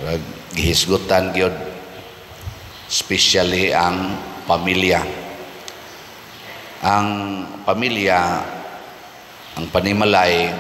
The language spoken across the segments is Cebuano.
Murag gihisgutan gyud, especially ang pamilya. Ang pamilya, ang panimalay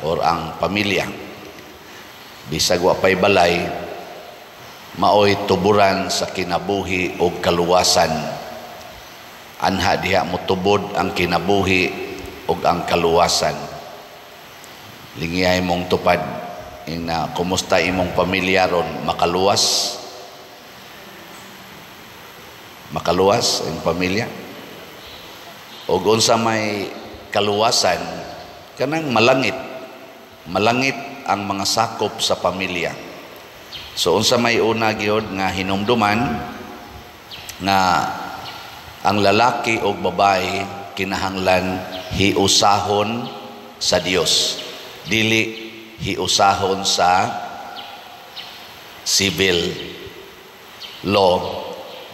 or ang pamilya, bisag wa pay balay, maoy tuburan sa kinabuhi og kaluwasan. Anha diha motubod ang kinabuhi ug ang kaluwasan. Lingiyay mong tupad ina, kumusta imong pamilya ron? Makaluwas? Makaluwas ang pamilya? Og unsa may kaluwasan? Kanang malangit. Malangit ang mga sakop sa pamilya. So unsa may una gyud nga hinumduman nga ang lalaki o babae kinahanglan hiusahon sa Dios, dili hiusahon sa civil law,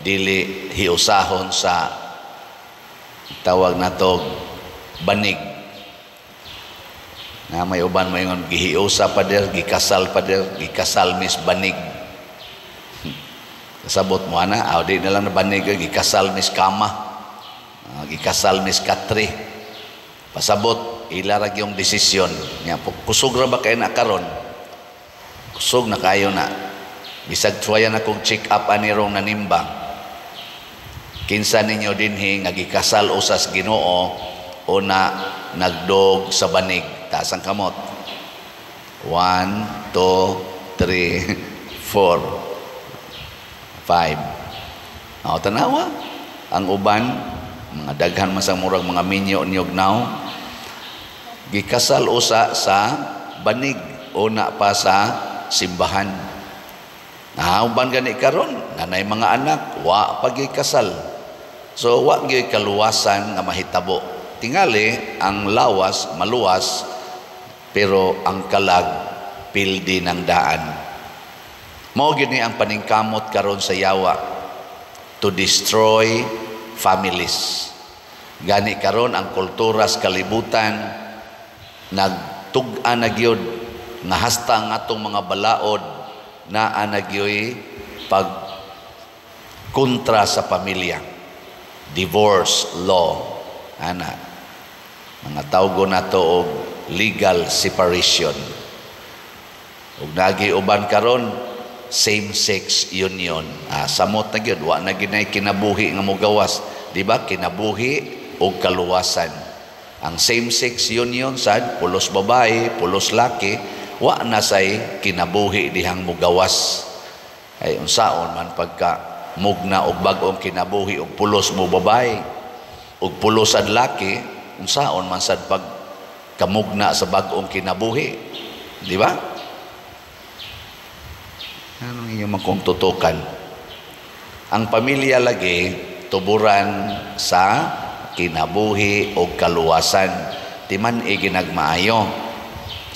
dili hiusahon sa tawag nato banig na may uban moingon, "Gihiusa, pader, gikasal, pader, gikasal mis banig." Kasabot mo ana? Aw, di na lang na banig, gikasal mis kama, gikasal mis katre. Pasabot, ila ra yung desisyon nya. Kusog ra ba kay na karon? Kusog na kayo na. Bisag tuwayan akong check up ani rong nanimba. Kinsa ninyo dinhi nga gikasal usas Ginoo o na nagdog sa banig? Taas ang kamot. 1, 2, 3, 4, 5. O, tanawa. Ang uban, mga daghan man sa murag mga minyo niyog now, gikasal usa sa banig o na pa sa simbahan. Na uban gani karon, nanay mga anak, wa pa gikasal. So wa gyud kaluwasan nga mahitabo. Tingali ang lawas maluwas, pero ang kalag pildi ng daan. Mao gyud ni ang paningkamot karon sa yawa to destroy families. Gani karon ang kultura sa kalibutan nagtug-an na gyud nga hasta ang atong mga balaod naa na gyoy pag kontra sa pamilya. Divorce law ana, mga tawgo nato og legal separation, ug nagi uban karon same sex union. Samot na gyud, wa na gyud kinabuhi nga mogawas, di ba? Kinabuhi og kaluwasan. Ang same sex union sad, pulos babae, pulos laki, wa na say kinabuhi dihang mogawas. Ay, unsaon man pagka mugna og bag-ong kinabuhi og pulos mo babae ug pulos sad laki? Unsaon man sad pag kamugna sa bag-ong kinabuhi, di ba? Anong inyong man tutukan? Ang pamilya lagi tuburan sa kinabuhi o kaluwasan. Timan ginagmaayo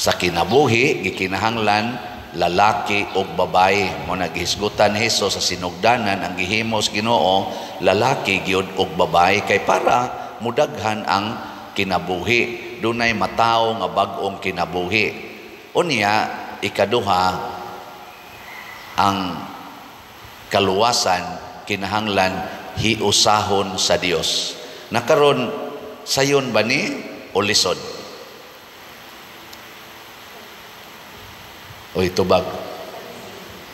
sa kinabuhi, gikinahanglan lalaki o babae mo. Naghisgutan Hesus sa sinugdanan, ang gihimos Ginoo, lalaki gyud og babae, kay para mudaghan ang kinabuhi, dunay matawo nga bag-ong kinabuhi. Unya ikaduha, ang kaluwasan kinahanglan hiusahon sa Dios. Nakaron, sayon ba ni o lisod? Oy, tubag.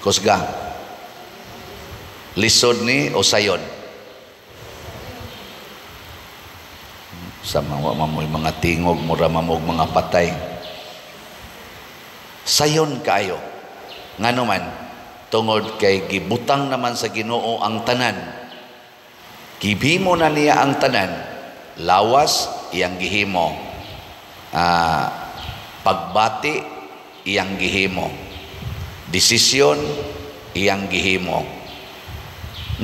Kusga. Lisod ni o sayon? Sa mga mamoy mga tingog, mura mamog mga patay. Sayon kaayo. Ngano man, tungod kay gibutang naman sa Ginoo ang tanan. Gihimo na niya ang tanan. Lawas iyang gihimo. Pagbati iyang gihimo. Desisyon iyang gihimo.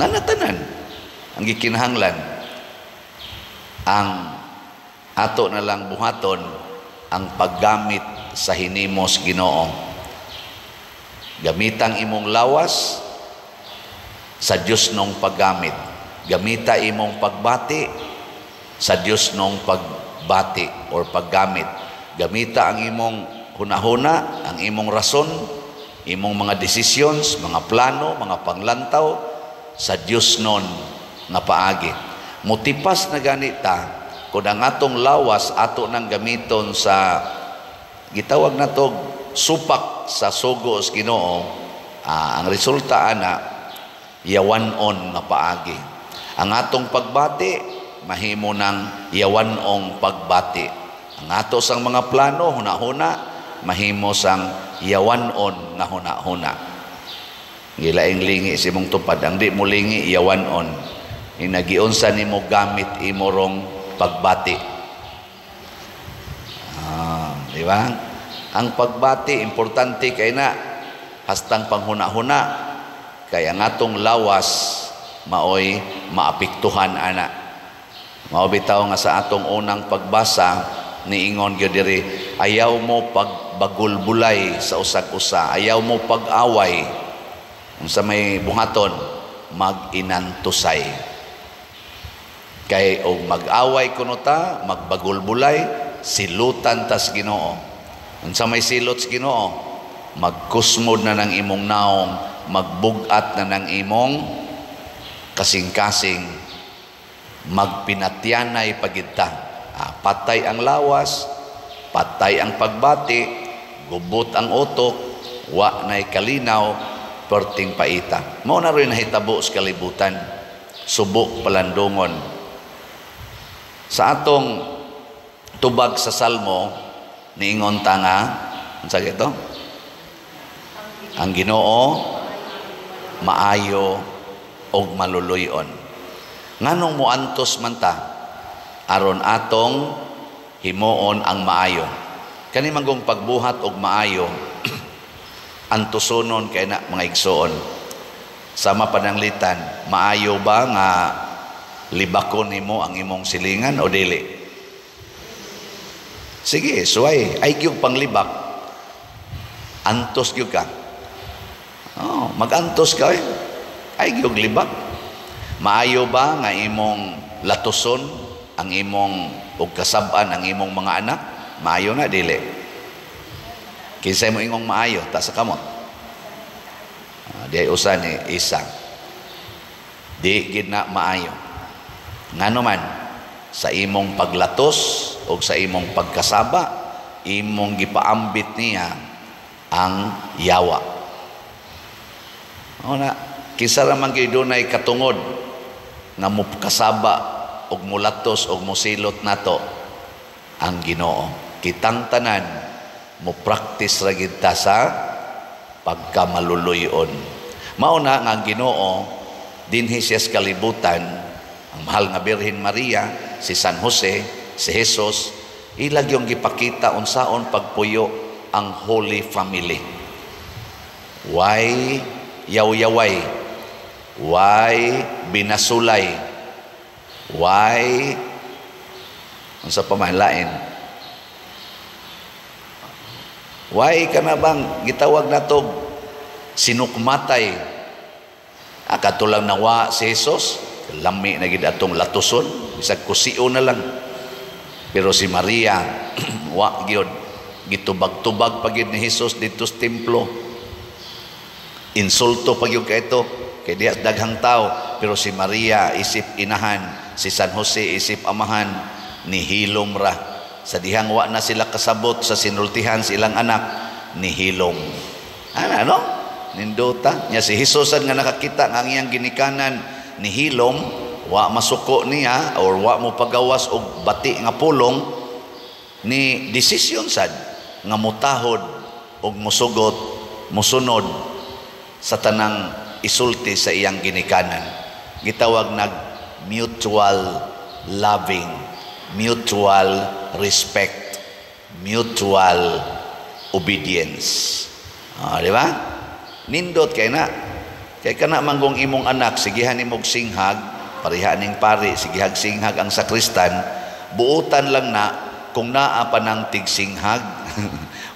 Nanatanan ang gikinahanglan. Ang ato na lang buhaton ang paggamit sa hinimos Ginoo. Gamitang imong lawas sa Dios nung paggamit. Gamita imong pagbati sa Dios nung pagbati or paggamit. Gamita ang imong hunahuna, ang imong rason Imong mga decisions, mga plano, mga panglantaw sa Dios non nga paagi. Mutipas na ganita kung ang atong lawas ato nang gamiton sa gitawag nato supak sa sugo sa Ginoo, ang resulta ana yawan-on nga paagi. Ang atong pagbati mahimo nang yawan-ong pagbati. Ang ato sang mga plano, huna-huna, mahimo sang yawan-on nga huna-huna. Gilaing lingi si mong tupad, ang di mo lingi yawan-on. Inagiunsa nimo gamit imorong pagbati. Di ba? Ang pagbati importante kay na hastang panghuna-huna, kay ang atong lawas maoy maapektuhan ana. Mao bitaw nga sa atong unang pagbasa niingon gyud diri, ayaw mo pagbagulbulay sa usag-usa, ayaw mo pag-away. Unsa may buhaton? Mag-inantusay. Kay og mag-away kuno ta, magbagulbulay, silutan tas Ginoo. Unsa may silot sa Ginoo? Magkusmod na ng imong naong, magbug-at na ng imong kasing-kasing, magpinatyanay pagidta. Patay ang lawas, patay ang pagbati, gubot ang utok, wa na'y kalinaw, perting paita. Mao na rin nahitabo sa kalibutan, subo palandungon. Sa atong tubag sa Salmo, niingon ta nga, unsa ito? Ang Ginoo maayo og maluluy-on. Nganong muantos man ta aron atong himuon ang maayo? Kani manggong pagbuhat og maayo, antusonon kay na, mga igsoon. Sama pananglitan, maayo ba nga libakon nimo ang imong silingan o dili? Sige, suway, ay gyud panglibak. Antos gyud ka. Oh, magantos ka eh. Ay gyud libak. Maayo ba nga imong latuson ang imong og kasab-an ang imong mga anak? Maayo na dili? Kinsay mo ingong maayo ta sa kamot? Di ay usa ni isa. Di gid na maayo. Ngano man sa imong paglatos o sa imong pagkasaba, imong gipaambit niya ang yawa. O na, kinsa ra man gyud dunay katungod nga mokasaba og mulatos og mosilot nato? Ang Ginoo. Kitang tanan mo practice ra gid ta sa pagkamaluluyon. Mao na nga ang Ginoo dinhi siya sa kalibutan, ang mahal nga Birhen Maria, si San Jose, si Jesus, ilag yung gipakita unsaon pagpuyo ang Holy Family. Why yaw-yaway? Why binasulay? Why unsa pa man lain? Why ka na bang gitawag nato sinukmatay? Akato lang nawa si Jesus, lami na gid atong latuson, bisag kusio na lang. Pero si Maria wa gyud, gitubag-tubag pa gyud ni Jesus didto sa templo. Insulto pa gyud kaito kay diha daghang tao, pero si Maria isip inahan, si San Jose isip amahan, nihilom ra. Sa dihang wa na sila kasabot sa sinultihan sa ilang anak, nihilom. Ana no? Nindota nya si Jesus nga nakakita nga ang iyang ginikanan nihilom, wa masuko niya or wa mo pagawas og bati nga pulong, ni desisyon sad nga mutahod og musugot, musunod sa tanang isulti sa iyang ginikanan. Gitawag nag mutual loving, mutual respect, mutual obedience. Di ba? Nindot kay na. Kay kana manggong imong anak sigihan nimog singhag, pareha ning pari sigihag singhag ang sakristan, buotan lang na kung naa pa nang tigsinghag.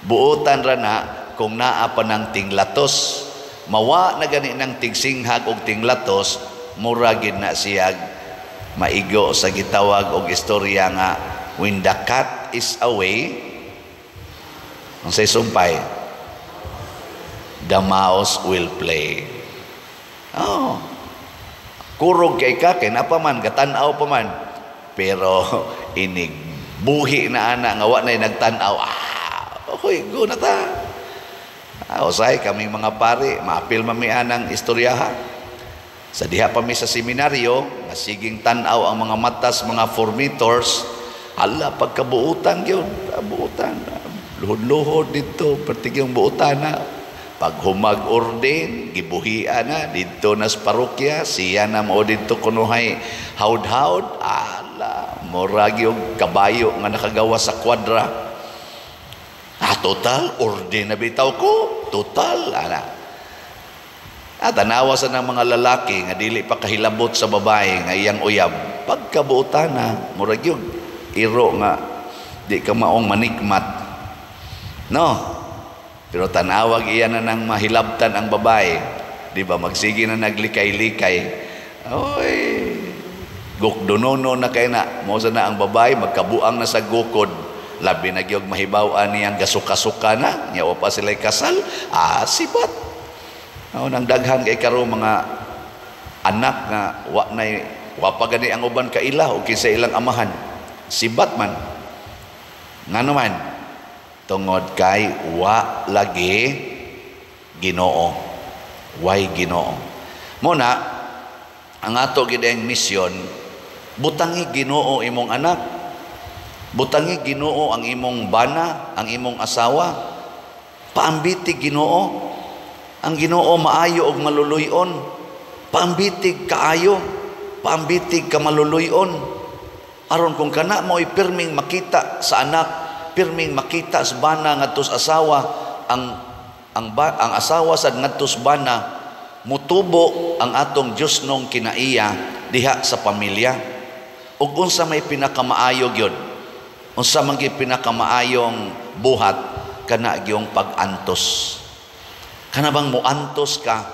Buotan ra na kung naa pa nang tinglatos. Mawa na gani ng tigsinghag og tinglatos, mura gid na siyag maigo sa gitawag og istorya nga when the cat is away, unsay sumpay? The mouse will play. Oh. Kurog kay ka, kay napa man, gatan-aw pa man. Pero inig buhi na ana nga wa na'y nagtan-aw. Ah, okay, go na ta. Ah, usay kaming mga pari, maapil man mi anang istoryaha. Sa diha pa mi sa seminaryo, nga siging tan-aw ang mga matas, mga formators, ala pagkabuutan gyud, buutan. Luhod-luhod dito, pertigyong buutan na. Pag humag ordain, gibuhian na, dito na sa parokya, siya na mo dito kunuhay hawd-hawd, ala, murag yung kabayo nga nakagawa sa kwadra. Ah, total, ordain na bitaw ko, total, ala. At tanawa sa ng mga lalaki nga dili pa kahilabot sa babae nga iyang uyab, pagkabuotan na, murag yung iro nga di ka maong manikmat. No? Pero tanawag iya na nang mahilabtan ang babae. Di ba? Magsige na naglikay-likay. Oy, gukdunono na kay na. Mosa na ang babae, magkabuang na sa gukod. Labi na gyud mahibaw-an niyang gasuka-suka na. Nya wa pa sila'y kasal. Ah, sibat. Oh, nang daghan kay karon mga anak nga wa nay wa pa gani ang uban kaila o kinsa ilang amahan. Sibat man. Ngano man? Tungod kay wa lagi Ginoo. Way Ginoo. Muna ang ato gid ang misyon, butangi Ginoo imong anak. Butangi Ginoo ang imong bana, ang imong asawa. Paambiti Ginoo. Ang Ginoo maayo og maluluy-on. Paambitig kaayo, paambitig ka maluluy-on. Aron kung kana mo'y pirming makita sa anak, pirming makita sa bana ngadto sa asawa, ang asawa sad ngadto sa bana, mutubo ang atong Dios nong kinaiya diha sa pamilya. Ug unsa may pinakamaayo gyud? Unsa man gyud pinakamaayong buhat kana gyung pag-antos? Kana bang muantos ka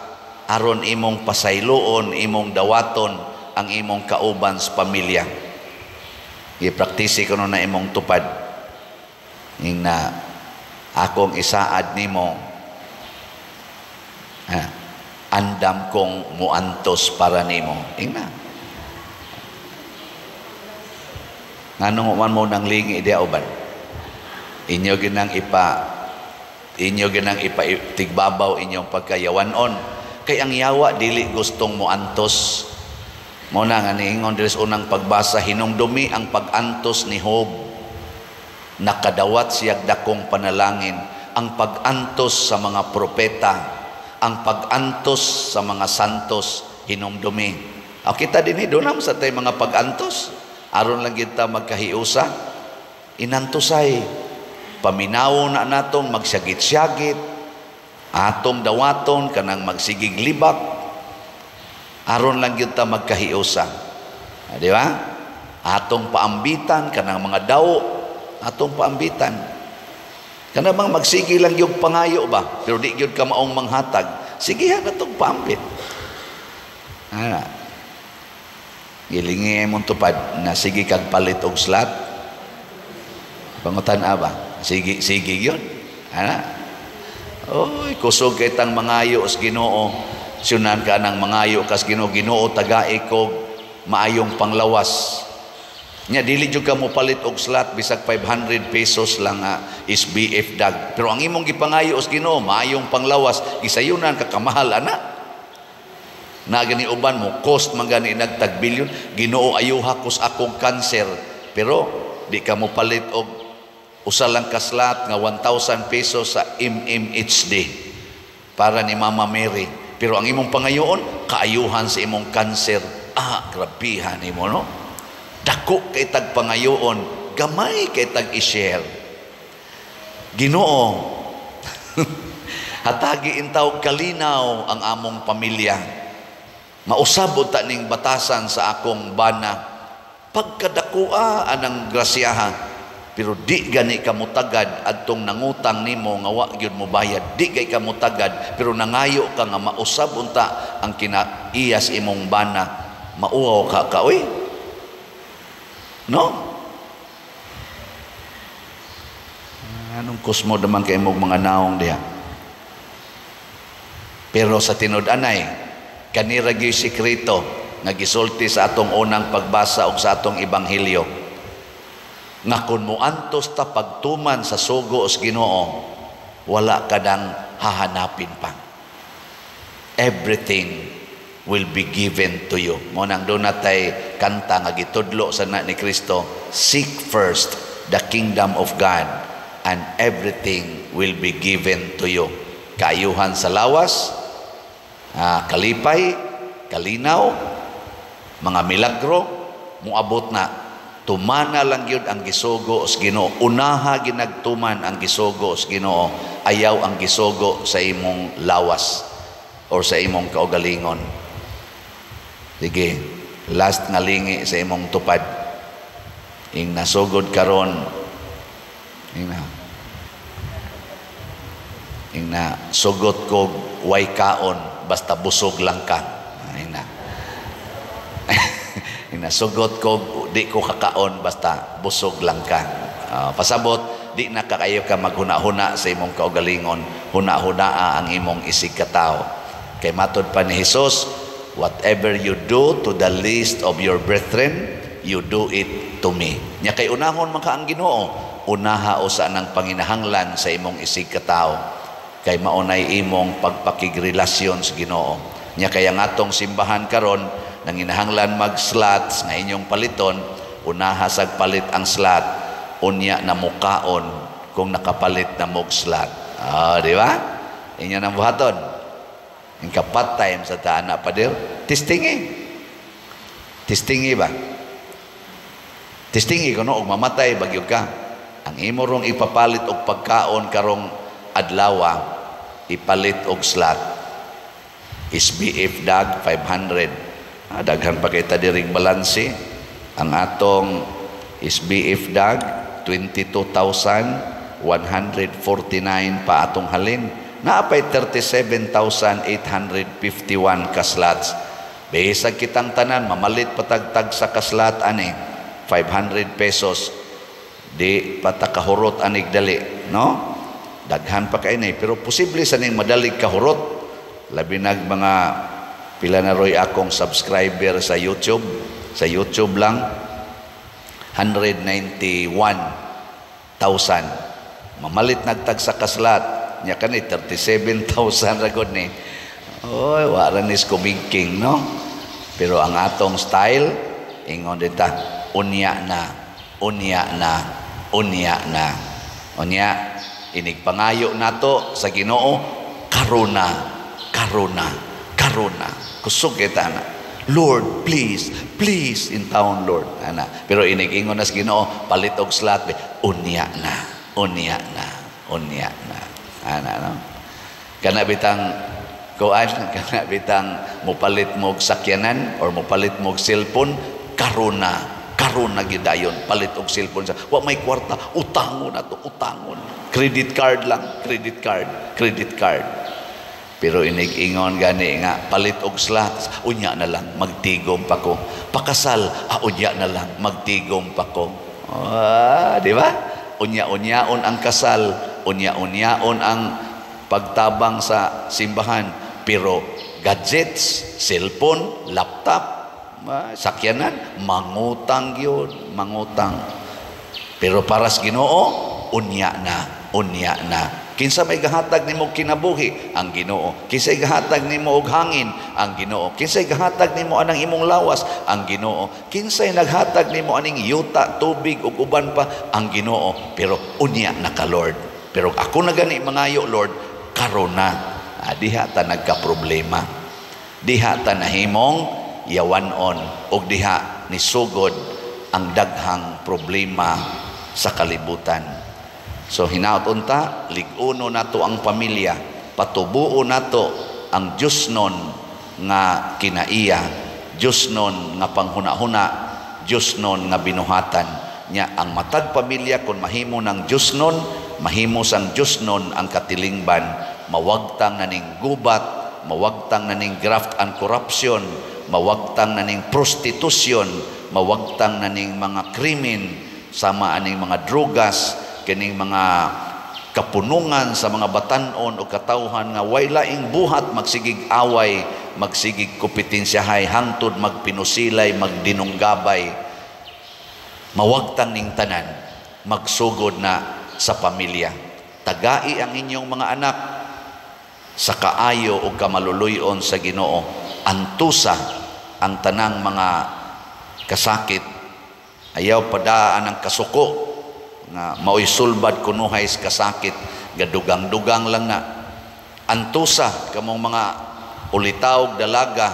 aron imong pasayloon, imong dawaton ang imong kauban sa pamilya? Gipraktisi ko na imong tupad. Ing na akong isaad nimo, ha, andam kong muantos para nimo. Ing na. Nganong man mo nang lingi diha uban? Inyo ginang ipa tigbabaw inyong pagkayawanon. Kay ang yawa dili gustong muantos. Mo na nga niingon diri sa unang pagbasa, hinumdumi ang pag-antos ni Job. Nakadawat siyag dakong panalangin. Ang pag-antos sa mga propeta, ang pag-antos sa mga santos, hinumdumi. O kita dinhi dunam sa tay mga pag-antos. Aron lang kita magkahiusa. Inantosay. Paminaw na natong magsyagit-syagit, atong dawaton kanang magsigig libak, aron lang kita magkahiusa. Ah, di ba? Atong paambitan kanang mga daw, atong paambitan. Kana bang magsige lang yung pangayo ba? Pero di gyud ka maong manghatag. Sige ha atong paambit. Ah. Gilingi mong tupad na sige kag palit og slot. Pangutan ba? Sige, sige yun. Ana? Oy, kusog kay tang mangayo sa Ginoo. Sunan ka nang mangayo kas Ginoo, Ginoo tagai ko maayong panglawas. Nya dili jud ka mo palit og slot bisag 500 pesos lang is BF dag. Pero ang imong gipangayo sa Ginoo, maayong panglawas, gisayunan ka kamahal ana. Na gani uban mo cost man gani nagtag bilyon, Ginoo ayuha kus akong kanser. Pero di ka mo palit og usa lang ka slot nga 1,000 pesos sa MMHD para ni Mama Mary. Pero ang imong pangayoon, kaayuhan sa imong kanser. Ah, grabihan nimo, no? Dako kay tag pangayoon, gamay kay tag i-share. Ginoo, hatagi intaw kalinaw ang among pamilya. Mausab unta ning batasan sa akong bana. Pagkadakua anang grasyaha, pero di gani ka mutagad adtong nangutang nimo nga wa gyud mo bayad. Di gay ka mutagad pero nangayo ka nga mausab unta ang kinaiyas imong bana. Mauwaw ka ka oy. No? Anong kusmo naman kay imong mga naong diha? Pero sa tinud-anay, kanira gyud sikreto nga gisulti sa atong unang pagbasa og sa atong ebanghelyo, nga kung moantos ta pagtuman sa sugo sa Ginoo, wala ka nang hahanapin pa. Everything will be given to you. Mao nang duna tay kanta nga gitudlo sa na ni Kristo, "Seek first the kingdom of God and everything will be given to you." Kaayuhan sa lawas, kalipay, kalinaw, mga milagro, muabot na. Tumana lang gyud ang gisugo sa Ginoo. Unaha ginagtuman ang gisugo sa Ginoo. Ayaw ang gisugo sa imong lawas or sa imong kaugalingon. Sige, last nga lingi sa imong tupad. Ing nasugod karon, ing na sugot ko way kaon, basta busog lang ka. Ing na sugot ko di ko kakaon, basta busog lang ka. Pasabot, di na kaayo ka maghuna-huna sa imong kaugalingon, huna-hunaa ang imong isig katao. Kay matod pa ni Hesus, "Whatever you do to the least of your brethren, you do it to me." Nya kay unahon man ka ang Ginoo, unaha usa nang panginahanglan sa imong isig katao. Kay maunay imong pagpakigrelasyon sa Ginoo. Nya kay ang atong simbahan karon nanginahanglan mag-slots nga inyong paliton, unaha sag palit ang slot, unya na mukaon kung nakapalit na mog slot. Ah, di ba? Inyo nang buhaton. Ang kapat time sa taan na pader, testingi. Testingi ba? Testingi kuno og mamatay bagyo ka. Ang imo rong ipapalit og pagkaon karong adlaw, ipalit og slot. SBF dag 500. Ah, daghan pa kita diring balanse. Ang atong SBF dag 22,149 pa atong halin. Naapay 37,851 ka slots. Bisag kitang tanan mamalit patagtag sa ka-slot ani 500 pesos, di patakahurot anig dali, no? Daghan pa kay ni, pero posible sa ning madalig kahurot, labi nag mga pila na roy akong subscriber sa YouTube. Sa YouTube lang 191,000. Mamalit nagtag sa ka-slot nya kani 37,000 ra gud ni. Oy, wala ni kumingking, no? Pero ang atong style, ingon dita, unya na, unya na, unya na. Unya inig pangayo nato sa Ginoo, karuna, karuna, karuna. Kusog kita na. "Lord, please, please, in town, Lord." Ana. Pero inig ingon na sa Ginoo, palit og slot, unya na, unya na, unya na. Ana, no? Kana bitang kuan, kana bitang mupalit mo og sakyanan or mupalit mo og cellphone, karuna, karuna gidayon palit og cellphone sa wa may kwarta, utangon ato, utangon. Credit card lang, credit card, credit card. Pero inig-ingon gani nga palit og slot, unya na lang, magtigom pa ko. Pakasal, unya na lang, magtigom pa ko. Ah, di ba? Unya-unyaon ang kasal, unya-unyaon ang pagtabang sa simbahan, pero gadgets, cellphone, laptop, sakyanan, mangutang yun, mangutang. Pero para sa Ginoo, unya na, unya na. Kinsa may gahatag nimo kinabuhi? Ang Ginoo. Kinsay gahatag nimo og hangin? Ang Ginoo. Kinsay gahatag nimo anang imong lawas? Ang Ginoo. Kinsay naghatag nimo aning yuta, tubig ug uban pa? Ang Ginoo. Pero unya na ka, Lord. Pero ako na gani mangayo, Lord, karon na. Ah, diha ta nagka-problema. Diha ta nahimong yawanon og diha nisugod ang daghang problema sa kalibutan. So hinaot unta lig-uno nato ang pamilya, patubuo nato ang Diyosnon nga kinaiya, Diyosnon nga panghuna-huna, Diyosnon nga binuhatan. Nya ang matag pamilya kung mahimo ng Diyosnon, mahimo sang Diyosnon ang katilingban, mawagtang na ning gubat, mawagtang na ning graft and corruption, mawagtang na ning prostitution, mawagtang na ning mga krimen, sama aning mga drogas, kining mga Kapunungan sa mga batanon o katawhan nga way laing buhat, magsigig away, magsigig kompetensyahay, hangtod magpinusilay, magdinunggabay. Mawagtang ning tanan, magsugod na sa pamilya. Tagai ang inyong mga anak sa kaayo o kamaluluyon sa Ginoo. Antusa ang tanang mga kasakit. Ayaw padaan ang kasuko nga maoy sulbad kunuhay sa kasakit, gadugang-dugang lang na. Antusa kamong mga ulitaw, dalaga,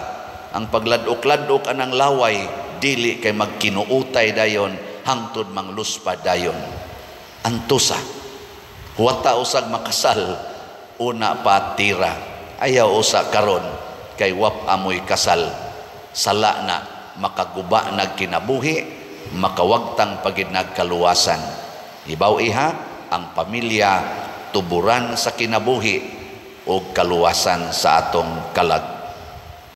ang pagladok-ladok anang laway, dili kay magkinuutay dayon hangtod mangluspad dayon. Antusa. Huwata usag makasal, una pa tira. Ayaw usa karon kay wap amoy kasal. Sala na, makaguba nagkinabuhi, makawagtang pagid nagkaluwasan. Ibaw iha ang pamilya, tuburan sa kinabuhi o kaluwasan sa atong kalag.